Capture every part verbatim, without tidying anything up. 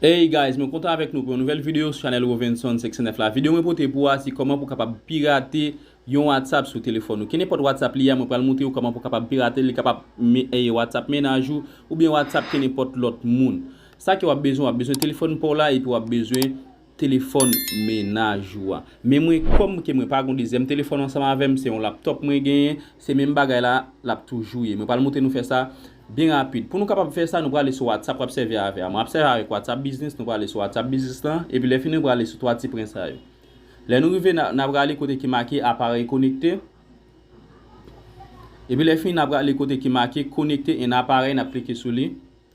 Hey guys, mwen kontan avèk nou pou yon nouvèl videyo sou chanèl Rovenson senk san nèf la. Videyo mwen pote pou a se kòman pou kapab pirate yon WhatsApp sou telefòn ou. Kenenpòt WhatsApp li a, mwen pral montre ou kòman pou kapab pirate li, kapab me, eh, WhatsApp mennaj ou, oubyen WhatsApp kenenpòt lòt moun. Sa ke w ap bezwen, w ap bezwen telefòn pa w la, epi w ap bezwen telefòn mennaj ou a. Men mwen, kòm ke mwen pa gon dezyèm telefòn ansanm avè m, se yon laptòp mwen genyen, se menm bagay la, l ap toujou ye. Mwen pral montre nou fè sa byen rapid. Pou nou kapab fè sa, nou prale sou WhatsApp, w ap sèvi avè a. Mwen ap sèvi avèk WhatsApp Business, nou prale sou WhatsApp Business lan, epi lè fini, nou prale sou twa ti pwen sa yo. Lè nou rive, n a, n a prale kote ki make aparèy konekte. Epi lè fini, n a prale kote ki make connecter un appareil, n ap klike sou li.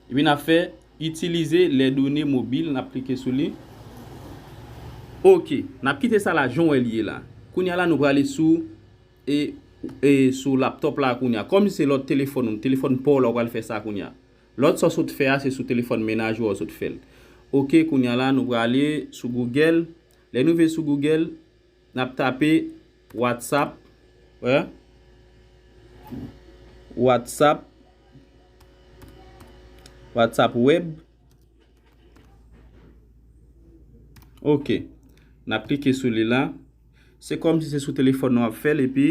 Epi n ap fè utiliser les données mobiles, n ap klike sou li. Ok, n ap kite sa la jan w wè li ye la. Kounye a la, nou prale sou, e, e sou laptòp la kounye a. Kòm se lòt telefòn ou, telefòn pa w la, ou pral fè sa kounye a. Lòt sa w sot fè a, se sou telefòn mennaj ou a w sot fè l. Ok, kounye a la, nou prale sou Google. Lè nou rive sou Google, n ap tape WhatsApp, wè, WhatsApp, WhatsApp web. Ok. N ap klike sou li la. Se kòmsi se sou telefòn nan w ap fè l, epi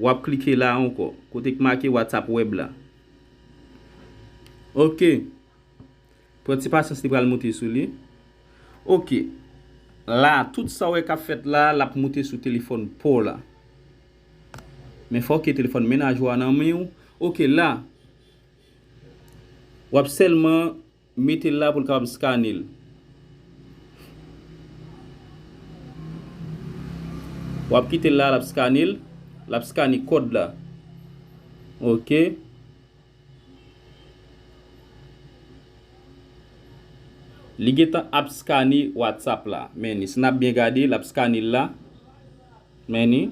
w ap klike la ankò, kote k make WhatsApp web la. Ok. Pran ti pasyans, li pral moute sou li. Ok. La, tout sa w wè k ap fèt la, l ap moute sou telefòn pa w la. Men fòk ke telefòn mennaj ou a nan men w. Ok, la, w ap sèlman mete l la pou l kapab skane l. W ap kite l la, l ap skane l, l ap skane kòd la. Ok. Li gentan ap skane WhatsApp la. Men ni, si n ap byen gade, l ap skane l la. Men ni.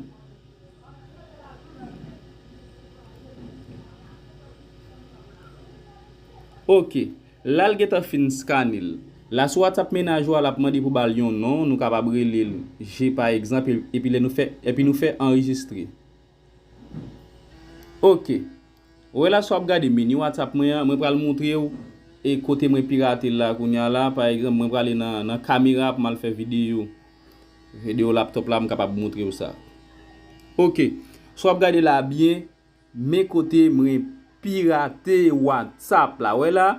Ok. La l gentan fin skane l. La sou WhatsApp mennaj ou a, l ap mande pou ba l yon non, nou kapab rele l G pa egzanp, e-, epi lè nou fè, epi nou fè anrejistre. Ok. Ou wè la, si w ap gade meni WhatsApp mwen an, mwen pral montre w e kote mwen pirate l la kounye a la. Pa egzanp, mwen prale nan, nan kamera pou m al fè videyo. Videyo laptòp la, m kapab montre w sa. Ok. Si w ap gade la byen, men kote mwen pirate WhatsApp la. Wè la,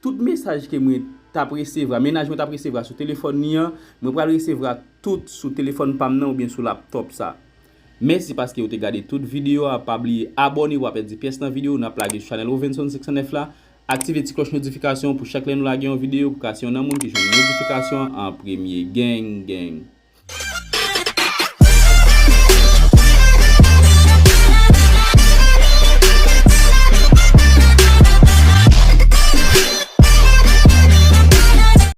tout mesaj ke mwen t ap resevwa, mennaj mwen t ap resevwa sou telefòn li an, mwen pral resevwa tout sou telefòn pa m nan oubyen sou laptòp sa. Mèsi paske w te gade tout videyo a. Pa bliye abòne pou w pa pèdi pyès nan videyo n ap lage sou chanèl Rovenson senk san nèf la. Aktive ti klòch notifikasyon pou chak lè nou lage yon videyo pou w ka se youn nan moun ki jwenn notifikasyon an an premye. Gang, gang.